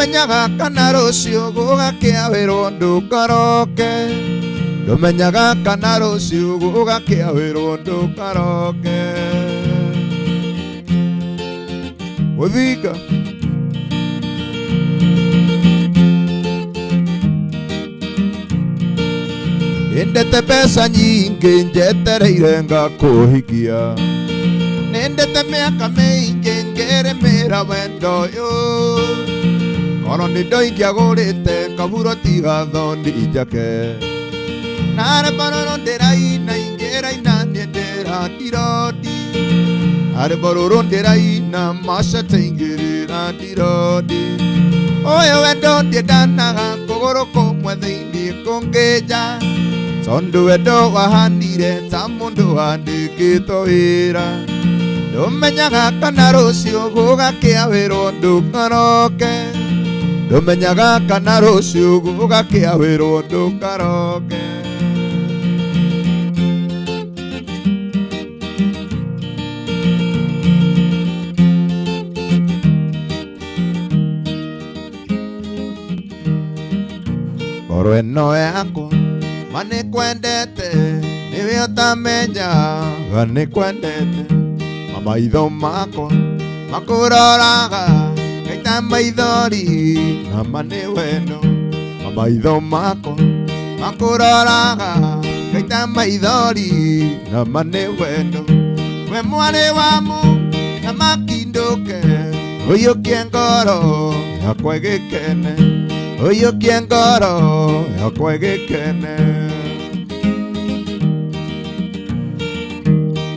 Ndũmenyaga kana rũciũ gũgakĩa wĩrwo ndũkaroke. Ndũmenyaga kana rũciũ gũgakĩa wĩrwo ndũkaroke. Mũthinga. Nĩndete mbeca nyingĩ njetereire ngakũhikia. Nĩndete mĩaka mĩingĩ ngĩrĩmĩra wendo ũyũ. Korwo nĩ indo ingĩagũrĩte kaburo tiga thondi njake. Narĩ mbororo ndĩraina ingĩraina niĩ ndĩrandirondi. Narĩ mbororo ndĩraina macete ingĩrĩrandirondi. Ũyũ wendo ndiendanaga kũgũrũ kũmwe thĩinĩ kũngĩ nja. Tondũ wendo wahanire ta mũndũ wandĩkĩtwo wĩra. Ndũmenyaga kana rũciũ gũgakĩa wĩrwo ndũkaroke. Ndũmenyaga kana rũciũ gũgakĩa wĩrwo ndũkaroke. Ngoro ĩno yakwa ma nĩkwendete nĩwe ũtamenyaga nĩkwendete ma maitho makwa makũroraga ngaita maithori na ma nĩ wendo ma maitho makwa makũroraga ngaita maithori na ma nĩ wendo we mwarĩ wa mũthamaki ndũke ũiyũkie ngoro yakwa ĩgĩkene ũiyũkie ngoro yakwa ĩgĩkene.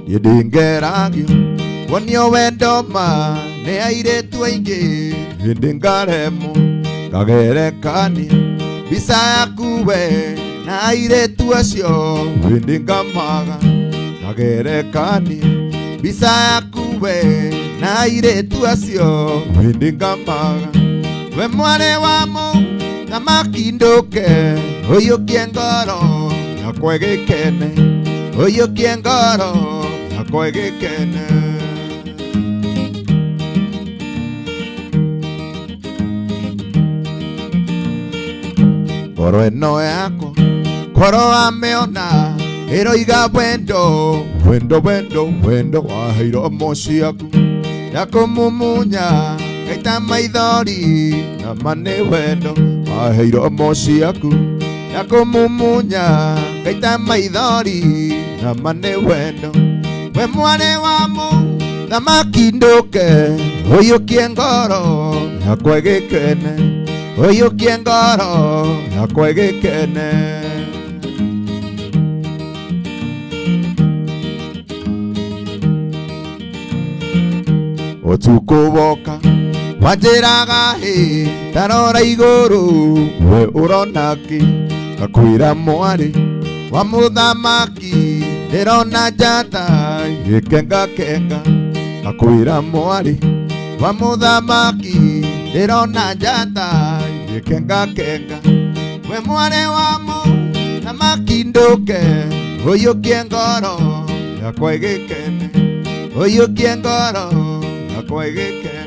Niĩ ndĩngeragio kuonio wendo ma nĩ airĩtu aingĩ hĩndĩ ngaremwo ngagerekania mbica yaku we na airĩtu acio hĩndĩ ngamaga ngagerekania mbica yaku we na airĩtu acio hĩndĩ ngamaga we mwarĩ wa mũthamaki ndũke ũiyũkie ngoro yakwa ĩgĩkene ũiyũkie ngoro yakwa ĩgĩkene. Ngoro ĩno yakwa koro wamĩona ĩroiga wendo wendo wendo wendo waheirwo ciaku ndakũmumunya ngaita maithori na ma nĩ wendo waheirwo ciaku ndakũmumunya ngaita maithori na ma nĩ wendo we mwarĩ wa mũthamaki ndũke ũiyũkie ngoro yakwa ĩgĩkene ũiyũkie ngoro yakwa ĩgĩkene. Ũtukũ woka wanjĩraga hĩ tarora igũrũ we ũrona kĩ ngakwĩra mwarĩ wa mũthamaki ndĩrona njata ĩkengakenga ngakwĩra mwarĩ wa mũthamaki ndĩrona njata ĩkengakenga we mwarĩ wa mũthamaki ndũke ũiyũkie ngoro yakwa ĩgĩkene ũiyũkie ngoro yakwa ĩgĩkene.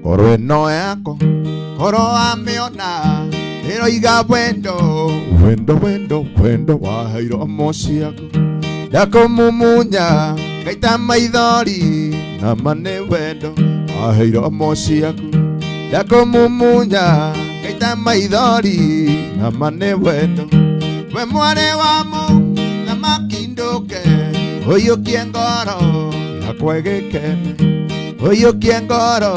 Ngoro ĩno yakwa koro wamĩona ĩroiga wendo wendo wendo wendo waheirwo ciaku ndakũmumunya ngaita maithori na ma nĩ wendo waheirwo ciaku ndakũmumunya ngaita maithori na ma nĩ wendo we mwarĩ wa mũthamaki ndũke ũiyũkie ngoro yakwa ĩgĩkene ũiyũkie ngoro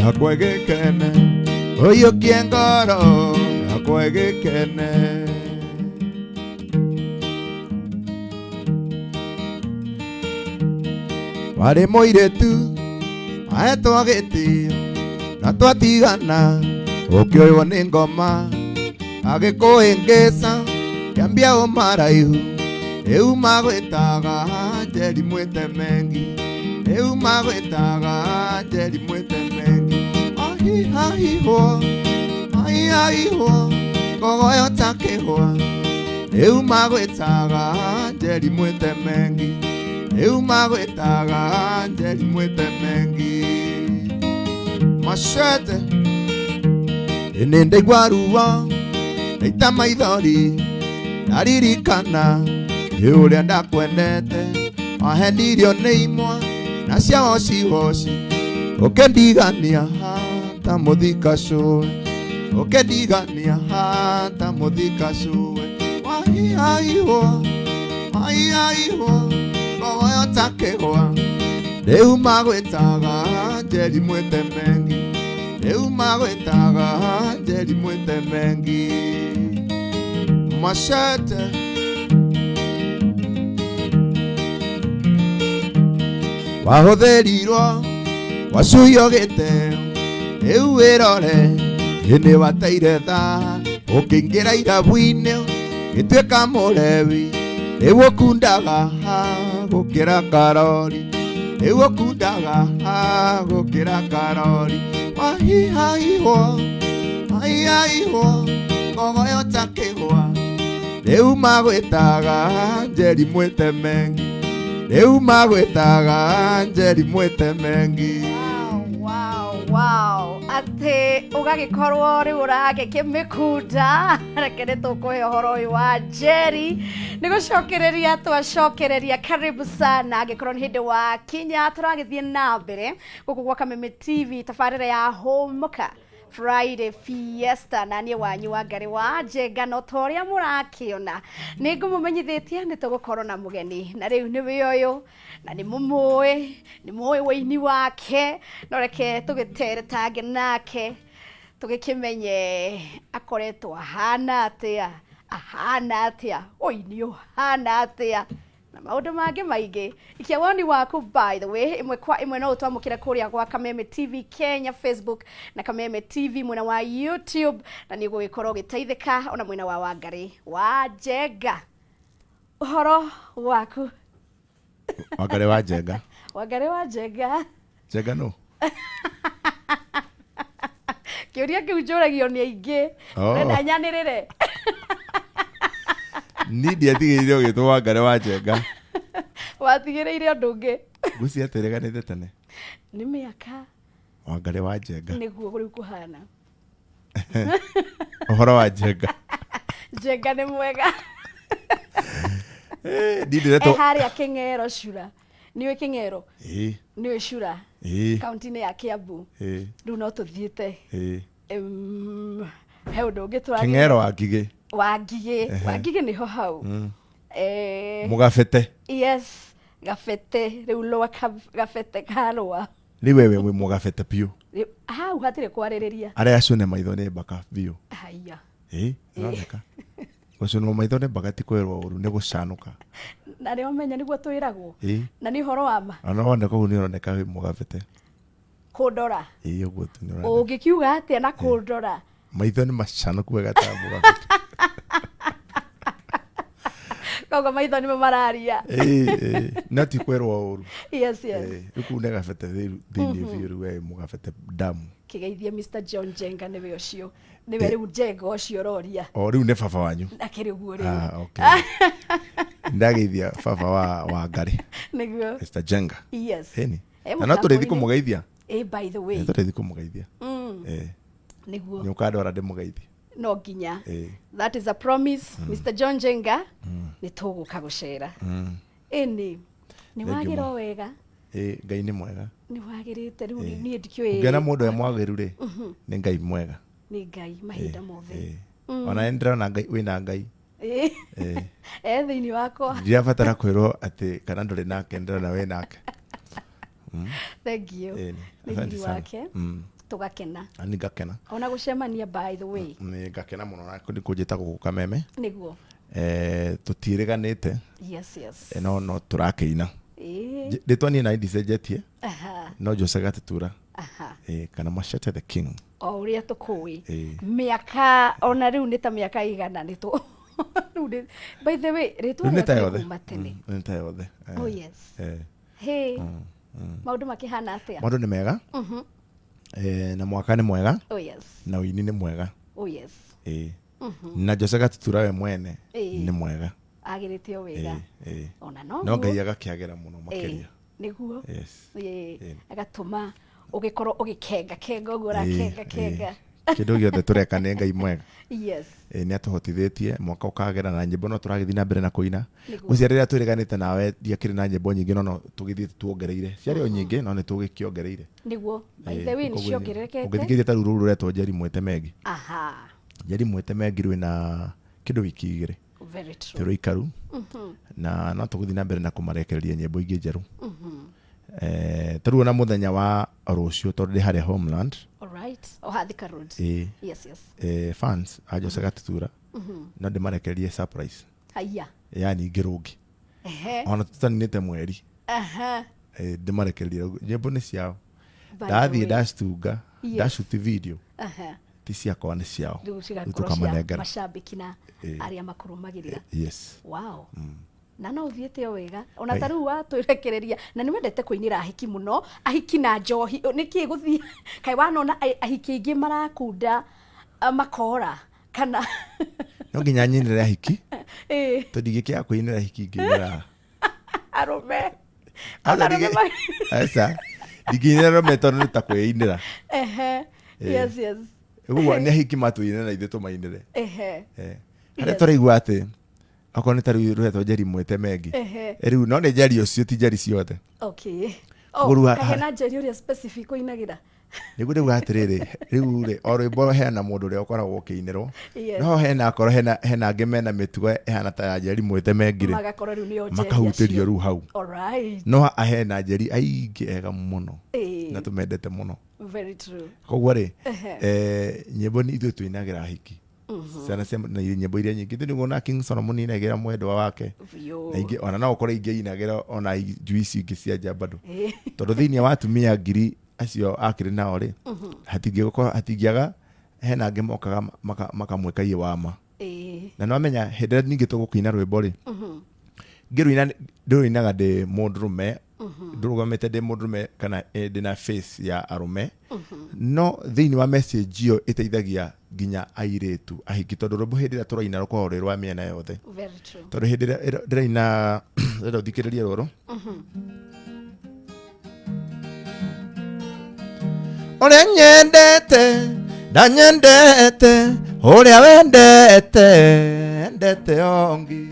yakwa ĩgĩkene ũiyũkie ngoro yakwa ĩgĩkene. Warĩ mũirĩtu ahetwo gĩtĩo na twatigana ũkĩoywo nĩ ngoma agĩkũhĩngĩca kĩambia ũmaraihu rĩu magwĩtaga Njeri mwĩtemengi rĩu magwĩtaga Njeri mwĩtemengi. Ahihahihwo ahihahihwo ngoro. Ngogoyo ta kĩhũa. Rĩu magwĩtaga Njeri mwĩtemengi. Rĩu magwĩtaga Njeri mwĩtemengi. Machete. Ĩnĩ ndaigua ruo ndaita maithori ndaririkana ĩ ũrĩa ndakwendete wahenirio nĩ imwa na cia wociwoci ũkĩndigania ta mũthika cũwe ũkĩndigania ta mũthika cũwe wahihaihwo wahihaihwo ngogoyo ta kĩgwa rĩu magwĩtaga Njeri mwĩtemengi rĩu magwĩtaga Njeri mwĩtemengi. Machete. Wahũthĩrirwo wacuhio gĩteo rĩu wĩrore ĩnĩ wateire thaa ũkĩingĩra irabu-inĩ gĩtuĩka mũrewi rĩu ũkundaga gũkĩra karori rĩu ũkundaga gũkĩra karori wahihaihwo wahihaihwo ngogoyo ta kĩgwa rĩu magwĩtaga Njeri mwĩtemengi rĩu magwĩtaga Njeri mwĩtemengi. Wow, wow. Atĩ ũgagĩkorwo rĩu ũragĩkĩmĩkunda reke nĩ tũkũhe ũhoro ũyũ wa Njeri nĩ gũcokereria twacokereria. Karibu sana angĩkorwo nĩ hĩndĩ wa kinya tũragĩthiĩ na mbere gũkũ gwa Kameme TV tabarĩra ya Hũmũka Friday Fiesta na niĩ wanyu wa Ngarĩ wa Njenga no ta ũrĩa mũrakĩona nĩ ngũmũmenyithĩtie nĩ tũgũkorwo na mũgeni na rĩu nĩwe ũyũ na nĩ mũmũĩ nĩ mũĩ wũini wake no reke tũgĩteretange nake tũgĩkĩmenye akoretwo ahana atĩa ahana atĩa ũini ũhana atĩa na maũndũ mangĩ maingĩ. Ikia woni waku, by the way, ĩmwe kwa ĩmwe no ũtwamũkĩre kũrĩa gwa Kameme TV Kenya Facebook na Kameme TV mwena wa YouTube na nĩ ũgũgĩkorwo ũgĩteithĩka ona mwena wa Wangarĩ wa Njenga. Ũhoro waku? Wangarĩ wa Njenga. Wangarĩ wa Njenga. Njenga nũ? Kĩũria kĩu njũragio nĩ aingĩ. Oh. Ũrenda nyanĩrĩre? Niĩ ndiatigĩrĩire ũgĩtwo Wangarĩ wa Njenga. Watigĩrĩire ũndũ ũngĩ? Ngwĩciria twĩrĩganĩte tene. Nĩ mĩaka. Wangarĩ wa Njenga. Nĩguo rĩu kũhana. Ũhoro wa Njenga? Njenga nĩ mwega. Niĩ ndĩretwo E harĩa Kĩng'ero cura. Nĩũĩ Kĩng'ero? Ĩĩ. Nĩũĩ cura? Ĩĩ. Kaunti-inĩ ya Kiambu. Ĩĩ. Rĩu no tũthiĩte. Ĩĩ. He ũndũ ũngĩ tũragĩra. Kĩng'ero wa Ngigĩ. Wa Ngigĩ. Wa Ngigĩ nĩho hau. Mũgabete. Yes, Gabete rĩu rwa Gabete karũa. Rĩu wewe wĩ mũgabete biũ. Rĩu, hau hatirĩ kwarĩrĩria. Arĩa acune maitho nĩ mbaka biũ. Haiya. Ĩĩ, ĩroneka. Gũcunwo maitho nĩ mbaka ti kwĩrwo ũru, nĩ gũcanũka. Na nĩ ũmenya nĩguo twĩragwo. Ĩĩ. Na nĩ ũhoro wa ma. Ona woneka ũguo nĩ ũroneka wĩ mũgabete. Kũndora. Ĩĩ, ũguo tu nĩ ũroneka. Ũngĩkiuga atĩa na kũndora? Maitho nĩ macanũku wega ta mũgabete. Koguo maitho nĩmo mararia. Ĩĩ, ĩĩ. No ti kwĩrwo ũru. Yes, yes. Ĩĩ, rĩu kũu nĩ gabete thĩinĩ biũ, rĩu we mũgabete damu. Kĩgeithie Mr. John Njenga nĩwe ũcio. Nĩwe rĩu Njenga ũcio ũroria. O rĩu nĩ baba wanyu. Akĩrĩ ũguo rĩu. Ah, okay. Ndageithia baba wa Wangarĩ. Nĩguo. Mr. Njenga. Yes. Ĩni. E Na no tũrĩthiĩ mũtambo-inĩ. kũmũgeithia. Ĩ, by the way. Nĩ tũrĩthiĩ kũmũgeithia. Ĩ. Nĩguo. Nĩ ũkandwara ndĩmũgeithie. No nginya. Ĩ. That is a promise. Mr. John Njenga nĩ tũgũka gũcera. Ĩni. Nĩ Thank you wagĩra mũno. o wega. Ĩ, Ngai nĩ mwega. Nĩ wagĩrĩte rĩu niĩ ndikĩũĩ. Ũngĩona mũndũ e mwagĩru rĩ, nĩ Ngai mwega. Nĩ Ngai mahinda mothe. Ĩ. Ona nĩ ndĩrona Ngai wĩna Ngai. Ĩ. Ĩ. E thĩinĩ wakwa. Ndirabatara kwĩrwo atĩ kana ndũrĩ nake, ndĩrona wĩ nake. Thank you. Ĩ, Nĩ asante riri sana. wake. Tũgakena. Na nĩ ngakena. Ona gũcemania, by the way. Nĩ ngakena mũno na nĩ kũnjĩta gũkũ Kameme. Nĩguo. Tũtiĩrĩganĩte. Yes. No tũrakĩina. Ĩ. Rĩtwa niĩ na ndicenjetie. No Jose Gatutura. Kana Machete the King. O ũrĩa tũkũĩ. Ĩ. Mĩaka ona rĩu nĩ ta mĩaka igana nĩ tũ. Rĩu nĩ by the way rĩtwa Rĩu nĩ ta rĩaku yothe. kuma tene. Nĩ ta yothe. Oh yes. Hey. Maũndũ makĩhana atĩa? Maũndũ nĩ mega. Na mwaka nĩ mwega. Oh yes. Na ũini nĩ mwega. Oh yes. Ĩ. Na Jose Gatutura we mwene nĩ mwega. Agĩrĩte o wega. Ĩĩ. Ona no No Ngai agakĩagĩra mũno makĩria. Nĩguo. Yes. Agatũma ũgĩkorwo ũgĩkenga kenga ũguo ũrakenga kenga. Kĩndũ gĩothe tũreka nĩ Ngai mwega. Nĩ atũhotithĩtie mwaka ũkagera na nyĩmbo no tũragĩthiĩ na mbere na kũina. Ngwĩciria rĩrĩa twĩrĩganĩte nawe ndiakĩrĩ na nyĩmbo nyingĩ no no tũgĩthiĩte tuongereire. Ciarĩ o nyingĩ no nĩ tũgĩkĩongereire. Nĩguo. By the way, nĩ ciongererekete. Ũngĩthikĩrĩria ta rĩu rũu rũretwo Njeri Mwĩte Mengi. Njeri Mwĩte Mengi rwĩna kĩndũ wiki 2. Very true. Tũrũikaru. Na no tũgũthiĩ na mbere na kũmarekereria nyĩmbo ingĩ njerũ. Ta rĩu ona mũthenya wa rũciũ tondũ ndĩ harĩa Homeland. All right. O Thika Road. Yes, yes. Fans a Jose Gatutura. No ndĩmarekererie surprise. Haya. Yani ngĩrũngi. Ona tũtaninĩte mweri. Ndĩmarekererie nyĩmbo nĩ ciao. Ndathiĩ ndacitunga, ndacuti video. Ti ciakwa nĩ ciao. Rĩu cigakorwo cia mashabiki na arĩa makũrũmagĩrĩra. Yes. Wow. Na no ũthiĩte o wega ona ta rĩu watwĩrekereria na nĩ wendete kũinĩra ahiki mũno, ahiki na njohi nĩkĩ gũthiĩ kaĩ wanona ahiki aingĩ marakunda makora kana no nginya nyinĩre ahiki tondũ ndingĩkĩaga kũinĩra ahiki ngĩinĩra arũme. Aca ndingĩinĩra arũme tondũ nĩ ta kwĩinĩra. Yes, yes. Ũguo nĩ ahiki matũinĩre na ithuĩ tũmainĩre. Harĩa tũraigua atĩ okorwo nĩ ta rĩu rũretwo Njeri Mwĩte Mengi. Rĩu no nĩ Njeri ũcio ti Njeri ciothe. Okay. Oh, hena Njeri ũrĩa specific ũinagĩra. Nĩguo ndauga atĩrĩrĩ, rĩu rĩ o rwĩmbo hena mũndũ ũrĩa ũkoragwo ũkĩinĩrwo. No hena akorwo hena angĩ mena mĩtugo ĩhana ta ya Njeri Mwĩte Mengi rĩ. Magakorwo rĩu nĩo Njeri. Makahutĩrio rĩu hau. All right. No hena Njeri aingĩ ega mũno. Na tũmendete mũno. Very true. Koguo rĩ, nyĩmbo nĩ ithuĩ tũinagĩra ahiki. Ciana cia na nyĩmbo iria nyingĩ nĩguo na King Solomon inagĩra mwendwa wake. Na ingĩ ona no ũkore ingĩ inagĩra ona njui ici ingĩ cia nja bado. Tondũ thĩinĩ wa atumia 1000 acio akĩrĩ nao rĩ, hatingĩaga hena angĩ mokaga makamwĩka iĩ wa ma. Na nĩwamenya hĩndĩ ĩrĩa ningĩ tũgũkĩina rwĩmbo rĩ, ngĩrũina ndĩrũinaga ndĩ mũndũrũme, ndũrũgamĩte ndĩ mũndũrũme kana ndĩna face ya arũme. No thĩinĩ wa message ĩyo ĩteithagia nginya airĩtu ahiki tondũ rwĩmbo hĩndĩ ĩrĩa tũraina rũkoragwo rwĩ rwa mĩena yothe. Very true. Tondũ hĩndĩ ĩrĩa ndĩraina ndĩrenda ũthikĩrĩrie rũrũ. Ũrĩa nyendete ndanyendete ũrĩa wendete endete ongi.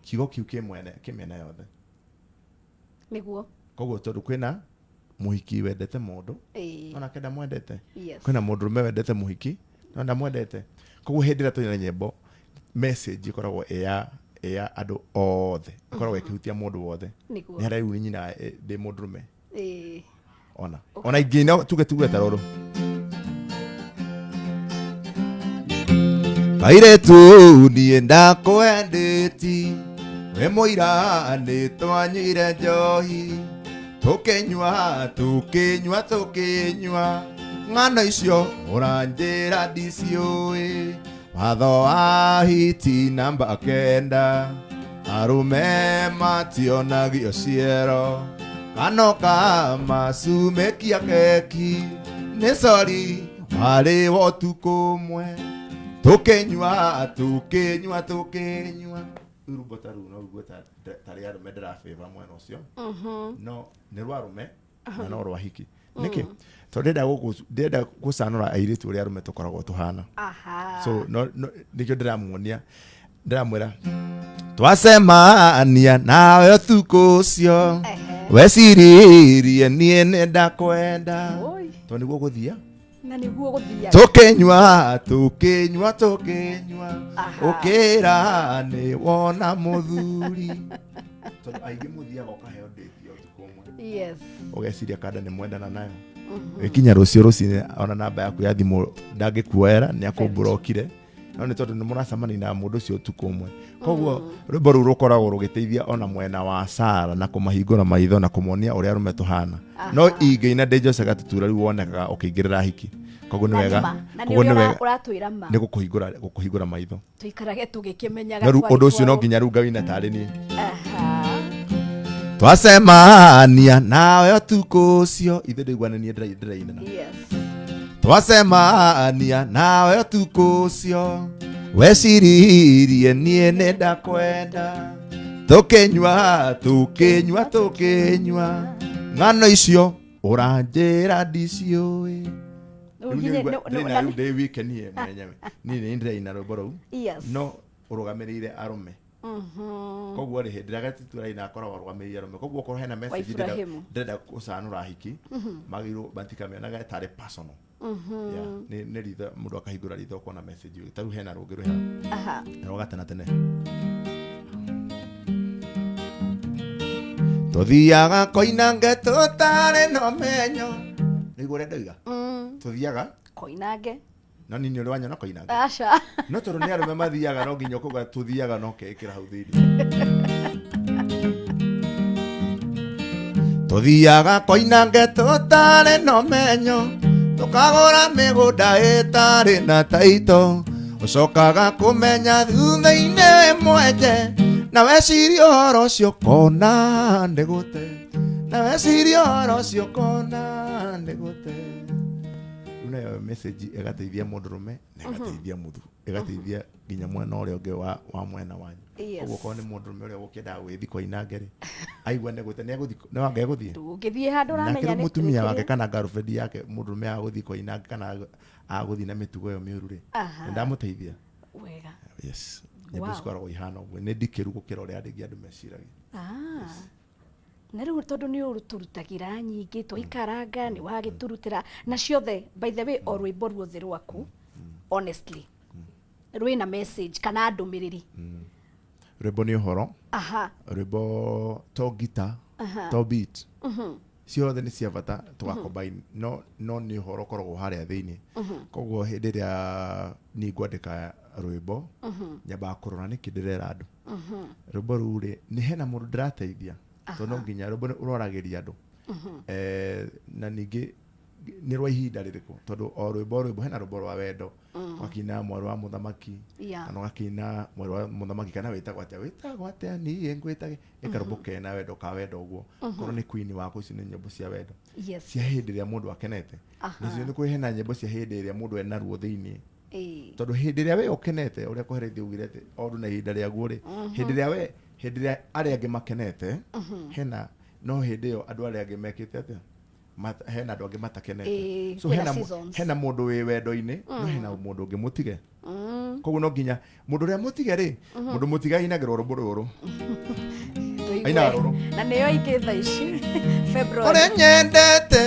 Kiugo kĩu kĩ mwene kĩ mĩena yothe. Nĩguo. Koguo tondũ kwĩna mũhiki wendete mũndũ onake ndamwendete. Kwĩna mũndũrũme wendete mũhiki no ndamwendete. Koguo hĩndĩ ĩrĩa tũina nyĩmbo message ĩkoragwo ĩ ya andũ othe, ĩkoragwo ĩkĩhutia mũndũ wothe. Nĩ harĩa rĩu nyina ndĩ mũndũrũme. Ona ona ingĩina tuge ta rũrũ. Kairĩtu niĩ ndakwendeti wĩ mũira nĩ twanyuire njohi tũkĩnyua tũkĩnyua tũkĩnyua ng'ano icio ũranjĩra ndiciũĩ watho wa hiti namba 9 arũme mationagio ciero kanoka macumekia keki nĩ sori warĩ wa ũtukũ ũmwe tũkĩnyua tũkĩnyua tũkĩnyua. Rĩu rwĩmbo ta rũu no rũigue tarĩ arũme ndĩrabĩba mwena ũcio. No nĩ rwa arũme na no rwa hiki. Nĩkĩ? Tondũ ndĩrenda gũcanũra airĩtu ũrĩa arũme tũkoragwo tũhana. So no nĩkĩo ndĩramuonia ndĩramwĩra twacemania nawe ũtukũ ũcio weciririe niĩ nĩ ndakwenda. Tondũ nĩguo gũthia na nĩguo gũthia tũkĩnyua tũkĩnyua tũkĩnyua ũkĩra nĩ wona mũthuri. Tondũ aingĩ mũthiaga ũkaheo date ya ũtukũ ũmwe. Yes. Ũgeciria kanda nĩ mwendana nayo. Ĩkinya rũciũ rũcinĩ ona namba yaku ya thimũ ndangĩkuoera nĩ akũmburokire. No nĩ tondũ nĩ mũracemania na mũndũ ũcio ũtukũ ũmwe. Koguo rwĩmbo rũu rũkoragwo rũgĩteithia ona mwena wa Sara na kũmahingũra maitho na kũmonia ũrĩa arũme tũhana. No ingĩina ndĩ Jose Gatutura rĩu wonekaga ũkĩingĩrĩra hiki. Koguo nĩ wega. Koguo nĩ wega. Ũratwĩra ma. Nĩ gũkũhingũra maitho. Tũikarage tũgĩkĩmenyaga. No rĩu ũndũ ũcio no nginya rĩu ngawina tarĩ niĩ. Twacemania nawe ũtukũ ũcio ithe ndĩiguana niĩ ndĩraina. Yes. Twacemania nawe ũtukũ ũcio Weciririe niĩ nĩ ndakwenda, tũkĩnyua tũkĩnyua tũkĩnyua, ng'ano icio ũranjĩra ndiciũĩ. Rĩu Rĩu nginya- nĩ nĩ- ndĩna na- rĩu ndĩ wike niĩ mwenyewe, niĩ nĩ ndĩraina rwĩmbo rũu, no ũrũgamĩrĩire arũme. Koguo rĩ, hĩndĩ ĩrĩa Gatitu araina akoragwo arũgamĩrĩire arũme. Koguo okorwo hena message ndĩrenda Ibrahimu. ndĩrenda gũcanũra hiki, magĩrĩirwo matikamĩonaga tarĩ personal. Yeah, nĩ ritho mũndũ akahingũra ritho ũkona message ĩyo. Ta rĩu hena rũngĩ rwĩ haha rwa gatena tene, tũthiaga koinange tũtarĩ na ũmenyo. Nĩguo ũrĩa ndoiga, tũthiaga Koinange. No nini ũrĩ wanyona koinange? Aca. No tondũ nĩ arũme mathiaga, no nginya ũkauga tũthiaga, no keĩkĩra hau thĩinĩ. Tũthiaga koinange tũtarĩ na ũmenyo, tũkagũra mĩgũnda ĩtarĩ na taito, ũcokaga kũmenya thutha-inĩ wĩ mwenje, na weciria ũhoro ũcio kona nĩ gũte, na weciria ũhoro ũcio kona nĩ gũte. Rĩu nayo message ĩgateithia mũndũrũme na ĩgateithia mũthu, ĩgateithia nginya mwena ũrĩa ũngĩ wa mwena wanyu. Koguo okorwo nĩ mũndũrũme ũrĩa ũgũkĩendaga gwĩthi koinange rĩ, aigua nĩ gũte, nĩ egũthi, nĩ wanga egũthiĩ. Ndũngĩthiĩ handũ Nake ũramenya rĩu nĩ mũtumia wake kĩrĩa. kana girlfriend yake, mũndũrũme agũthiĩ koinange kana agũthiĩ na mĩtugo ĩyo mĩũru rĩ, nĩndamũteithia. Wega. Yes, nyĩmbo cikoragwo ihana ũguo, nĩ ndikĩru gũkĩra ũrĩa andũ aingĩ andũ meciragia. Ah. Na rĩu tondũ nĩ ũtũrutagĩra nyingĩ, twaikaranga nĩ wagĩtũrutĩra na ciothe. By the way, o rwĩmbo ruothe rwaku honestly rwĩna message kana ndũmĩrĩri. Rwĩmbo nĩ ũhoro. Rwĩmbo to ngita, to beat, ciothe nĩ cia bata tũgacombine, no nĩ ũhoro ũkoragwo harĩa thĩinĩ. Koguo hĩndĩ ĩrĩa niĩ ngwandĩka rwĩmbo, nyambaga kũrora nĩkĩ ndĩrera andũ. Rwĩmbo rũu rĩ, nĩ hena mũndũ ndĩrateithia? Tondũ no nginya rwĩmbo nĩ rwaragĩria andũ. Na ningĩ nĩ rwa ihinda rĩrĩkũ? Tondũ o rwĩmbo rwĩmbo, hena rwĩmbo rwa wendo, ũgakĩina mwarĩ wa mũthamaki, kana ũgakĩina mwarĩ wa mũthamaki, kana wĩtagwo atĩa, wĩtagwo atĩa, niĩ ngwĩtage, nĩ karũmbo kena wendo ka wendo ũguo. Korwo nĩ queen wakwa, icio nĩ nyĩmbo cia wendo cia hĩndĩ ĩrĩa mũndũ akenete. Nacio nĩ kũrĩ, hena nyĩmbo cia hĩndĩ ĩrĩa mũndũ ena ruo thĩinĩ, tondũ hĩndĩ ĩrĩa we ũkenete, ũrĩa kũherithia ugire atĩ o ũndũ na ihinda rĩaguo rĩ, hĩndĩ ĩrĩa we, hĩndĩ ĩrĩa arĩa angĩ makenete, hena no hĩndĩ ĩyo andũ arĩa angĩ mekĩte atĩa? Hena andũ angĩ matakenete. So kwĩna hena seasons. Hena mũndũ wĩ wendo-inĩ, no hena mũndũ ũngĩ mũtige. Koguo no nginya mũndũ ũrĩa mũtige rĩ, mũndũ mũtige ainagĩrwo rũmbo rũrũ. Tũigue. Ainaga rũrũ. Na nĩyo ingĩ thaa ici February. Ũrĩa nyendete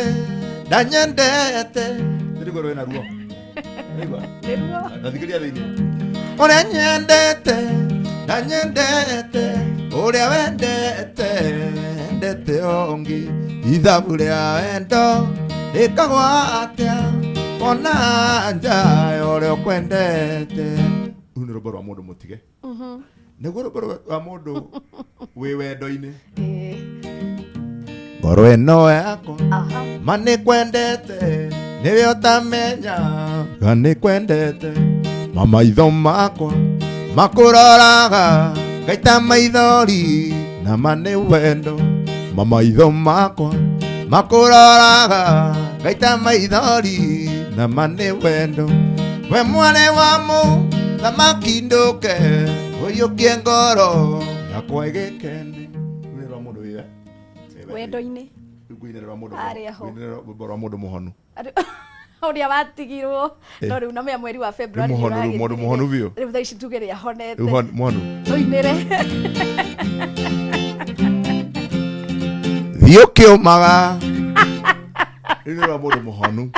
ndanyendete, nĩrĩguo rwĩna ruo. Waigua? Nĩruo. Na thikĩria thĩinĩ, ũrĩa nyendete ndanyendete, ũrĩa wendete endete ũngĩ, ithabu rĩa wendo rĩkagwo atĩa ona nja ya ũrĩa ũkwendete. Rũu nĩ rwĩmbo rwa mũndũ mũtige. Nĩguo rwĩmbo rwa mũndũ wĩ wendo-inĩ. Ngoro ĩno yakwa ma nĩ kwendete, nĩwe ũtamenya ga nĩ kwendete, mamaitho makwa makũroraga ngaita maithori na ma nĩ wendo, mamaitho makwa makũroraga ngaita maithori na ma nĩ wendo. We mwarĩ wa mũthamaki, ndũke ũiyũkie ngoro yakwa ĩgĩkene. Rũu nĩ rwa mũndũ wĩ Wendo-inĩ. Rũu rwa mũndũ Harĩa ho. ngũinĩra rwĩmbo rwa mũndũ mũhonu. Ũrĩa watigirwo, no rĩu na mweri wa February. Rĩu mũhonu, rĩu mũndũ mũhonu biũ. Rĩu thaa ici tuge nĩ ahonete. Rĩu mũhonu. Tũinĩre. Thiĩ ũkĩũmaga. Rĩu nĩ rwa mũndũ mũhonu.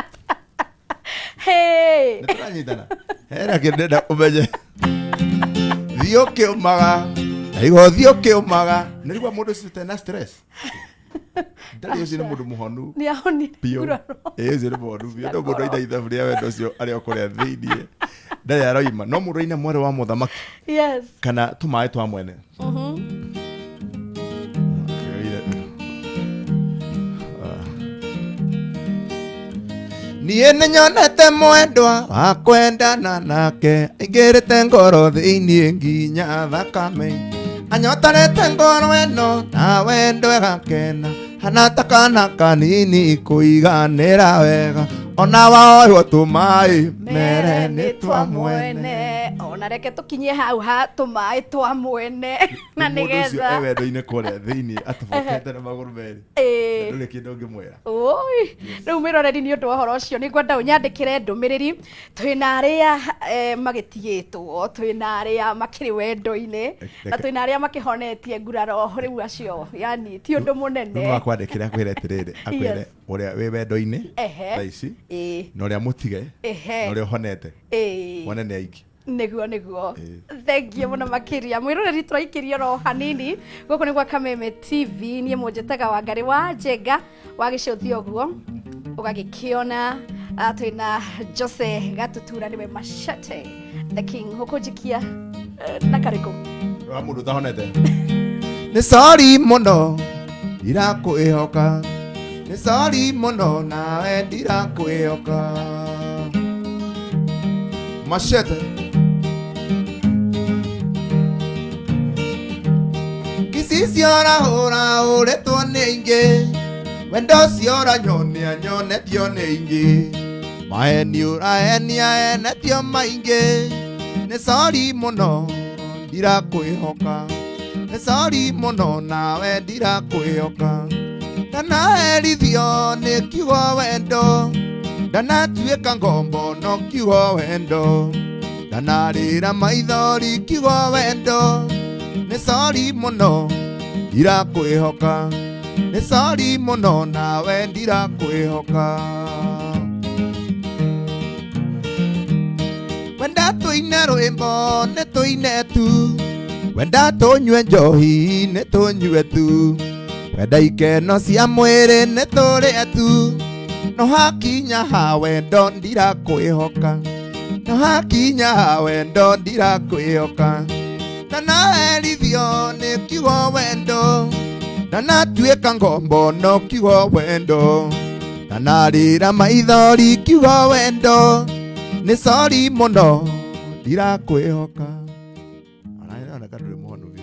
Hey! Nĩ tũranyitana hena kĩndũ ndĩrenda ũmenye. Thiĩ ũkĩũmaga, naigua thiĩ ũkĩũmaga, nĩ rĩgua mũndũ ũcio ũtarĩ na stress ndarĩ, ũcio nĩ mũndũ mũhonu. Nĩ ahonire. Biũ. Nguraro. Ĩĩ, ũcio nĩ mũhonu biũ. No mũndũ aina ithabu rĩa wendo ũcio, arĩa ũkũrĩa thĩiniĩ ndarĩ aroima. No mũndũ aina mwarĩ wa mũthamaki kana tũmaĩ twa mwene. Niĩ nĩ nyonete mwendwa wa kwendana nake, aingĩrĩte ngoro thĩiniĩ nginya thakame, anyotarĩte ngoro ĩno na wendo ĩgakena, hana ta kana kanini kũiganĩra wega, ona waoywo tũmaĩ mere nĩ twa mwene. Ona reke tũkinyie hau ha tũmaĩ twa mwene na Mũndũ ũcio e nĩgetha wendo-inĩ kũrĩa thĩinĩ atobokete na magũrũ merĩ. Ĩĩ. Na ndũrĩ kĩndũ ũngĩmwĩra. Oi, rĩu mwĩroreri nĩ ũndũ wa ũhoro ũcio nĩ ngwenda ũnyandĩkĩre ndũmĩrĩri. Twĩna arĩa magĩtigĩtwo, twĩna arĩa makĩrĩ wendo-inĩ, na twĩna arĩa makĩhonetie nguraro. Rĩu acio yani ti ũndũ Rĩu mũnene. no akwandĩkĩre akwĩre atĩrĩrĩ, akwĩre ũrĩa wĩ wendo-inĩ thaa ici, na ũrĩa mũtige, na ũrĩa ũhonete. Wone nĩ aingĩ. Nĩguo. Thengiũ mũno makĩria, mwĩroreri. Tũraikĩria oro hanini gũkũ nĩ gwa Kameme TV. Niĩ mũnjĩtaga Wangarĩ wa Njenga wa gĩcũthi ũguo ũgagĩkĩona. Twĩna Jose Gatutura, nĩwe Machete the King. Ũkũnjikia na karĩkũ? Wa mũndũ ũtahonete. Nĩ sorry mũno ndirakwĩhoka, nĩ sorry mũno nawe ndirakwĩhoka. Machete. Kicicio ũrahũra ũrĩtwo nĩ ingĩ, wendo ũcio ũranyonia nyonetio nĩ ingĩ, maheni ũrahenia enetio maingĩ. Nĩ sorry mũno ndirakwĩhoka, nĩ sorry mũno nawe ndirakwĩhoka. Ndanaherithio nĩ kiugo wendo, ndanatuĩka ngombo no kiugo wendo, ndanarĩra maithori kiugo wendo. Nĩ sorry mũno ndirakwĩhoka, nĩ sorry mũno nawe ndirakwĩhoka. Wenda tũine rwĩmbo nĩ tũine tu, wenda tũnyue njohi nĩ tũnyue tu, wenda ikeno cia mwĩrĩ nĩ tũrĩe tu, no hakinya ha wendo ndirakwĩhoka, no hakinya ha wendo ndirakwĩhoka. Ndanaherithio nĩ kiugo wendo, ndanatuĩka ngombo no kiugo wendo, ndanarĩra maithori kiugo wendo. Nĩ sorry mũno ndirakwĩhoka. Ona ndũrĩ mũhonu biũ.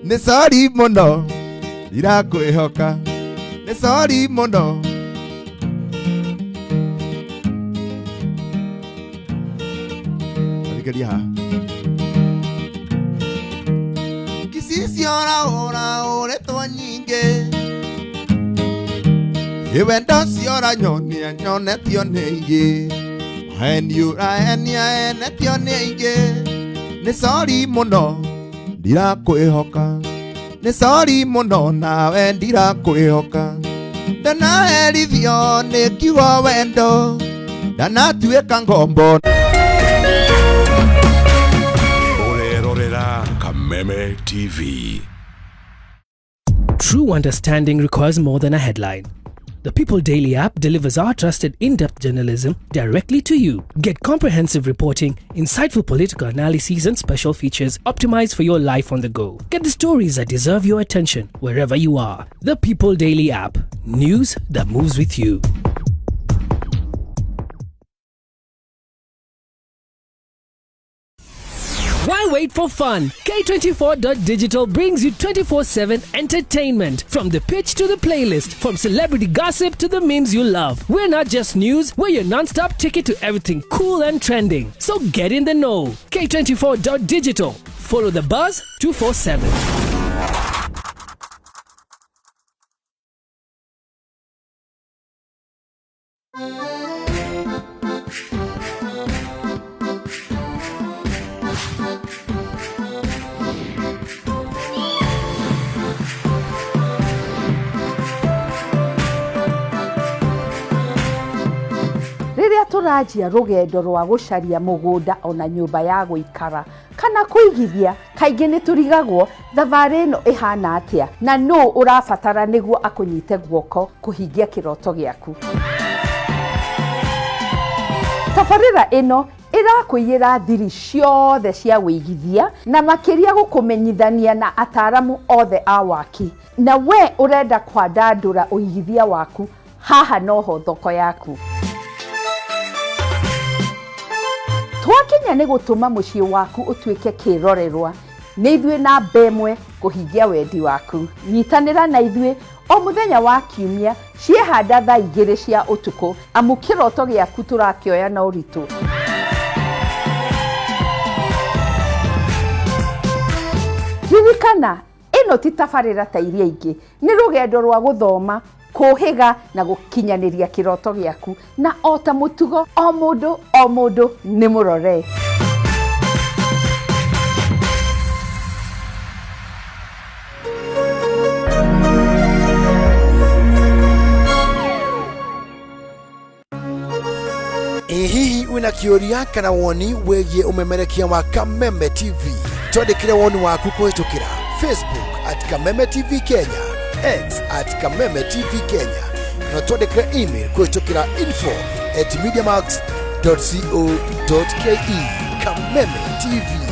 Nĩ sorry mũno ndirakwĩhoka, nĩ sorry mũno. Thikĩria haha. Kicicio ũrahũra ũrĩtwo nyingĩ, ĩ wendo ũcio ũranyonia nyonetio nĩ ingĩ, maheni ũrahenia enetio nĩ aingĩ. Nĩ sorry mũno ndirakwĩhoka, nĩ sorry mũno nawe ndirakwĩhoka. Ndanaherithio nĩ kiugo wendo, ndanatuĩka ngombo. Ũrerorera Kameme TV. True understanding requires more than a headline. The People Daily app delivers our trusted in depth journalism directly to you. Get comprehensive reporting, insightful political analyses, and special features optimized for your life on the go. Get the stories that deserve your attention wherever you are. The People Daily app. News that moves with you. Why wait for fun? K24.digital brings you 24/7 entertainment. From the pitch to the playlist, from celebrity gossip to the memes you love. We're not just news, we're your non stop ticket to everything cool and trending. So get in the know. K24.digital. Follow the buzz 247. Rĩrĩa tũranjia rũgendo rwa gũcaria mũgũnda ona nyũmba ya gũikara kana kũigithia, kaingĩ nĩ tũrigagwo thabarĩ ĩno ĩhana atĩa na nũ ũrabatara nĩguo akũnyite guoko kũhingia kĩroto gĩaku. Tabarĩra ĩno ĩrakũiyĩra thiri ciothe cia wĩigithia na makĩria gũkũmenyithania na ataramu othe a waki. Na we ũrenda kwandandũra ũigithia waku, haha noho thoko yaku. Twakinya nĩ gũtũma mũciĩ waku ũtuĩke kĩrorerwa. Nĩ ithuĩ namba ĩmwe kũhingia wendi waku. Nyitanĩra na ithuĩ o mũthenya wa kiumia ciehanda thaa 2 cia ũtukũ, amu kĩroto gĩaku tũrakĩoya na ũritũ. Ririkana, ĩno ti tabarĩra ta iria ingĩ, nĩ rũgendo rwa gũthoma, kũhĩga na gũkinyanĩria kĩroto gĩaku, na o ta mũtugo, o mũndũ o mũndũ nĩ mũrore. Ĩ hihi wĩna kĩũria kana woni wĩgiĩ ũmemerekia wa Kameme TV? Twandĩkĩre woni waku kũhĩtũkĩra Facebook at Kameme TV Kenya, X at Kameme TV Kenya, na twandĩkĩre email kũhĩtũkĩra info at mediamax.co.ke. Kameme TV.